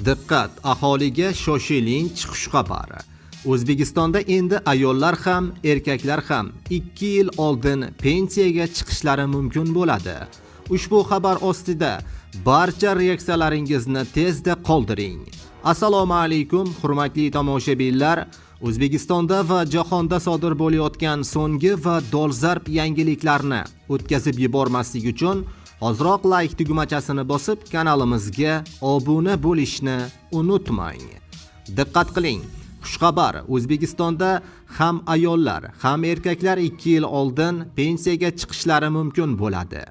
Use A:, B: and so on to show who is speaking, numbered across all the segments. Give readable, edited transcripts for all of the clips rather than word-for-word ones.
A: Diqqat, aholiga shoshilinch xushxabar. O'zbekistonda endi ayollar ham, erkaklar ham 2 yil oldin pensiyaga chiqishlari mumkin bo'ladi. Ushbu xabar ostida barcha reaksiyalaringizni tezda qoldiring. Assalomu alaykum, hurmatli tomoshabinlar. O'zbekistonda va jahonda sodir bo'layotgan so'nggi va dolzarb yangiliklarni o'tkazib yubormaslik uchun hoziroq like tugmachasini bosib, kanalimizga obuna bo'lishni unutmang. Diqqat qiling. Xushxabar, O'zbekistonda ham ayollar, ham erkaklar 2 yil oldin pensiyaga chiqishlari mumkin bo'ladi.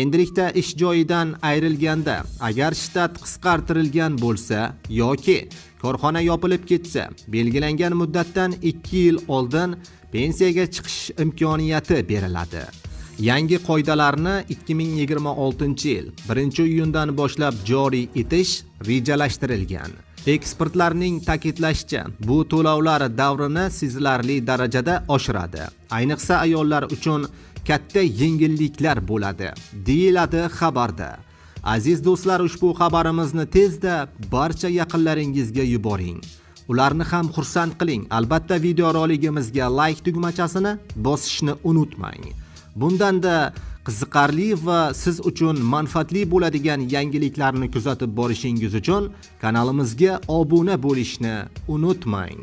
A: Endilikda ish joyidan ayrilganda, agar shtat qisqartirilgan bo'lsa yoki korxona yopilib ketsa, belgilangan muddatdan 2 yil oldin pensiyaga chiqish imkoniyati beriladi. Yangi qoidalarni 2026-yil 1-iyundan boshlab joriy etish rejalashtirilgan. Ekspertlarning ta'kidlashicha, bu to'lovlar davrini sezilarli darajada oshiradi. Ayniqsa ayollar uchun katta yengilliklar bo'ladi, deyiladi xabarda. Aziz do'stlar, ushbu xabarimizni tezda barcha yaqinlaringizga yuboring. Ularni ham xursand qiling. Albatta videoroligimizga like tugmachasini bosishni unutmang. Bundanda qiziqarli va siz uchun manfaatli bo'ladigan yangiliklarni kuzatib borishingiz uchun kanalimizga obuna bo'lishni unutmang.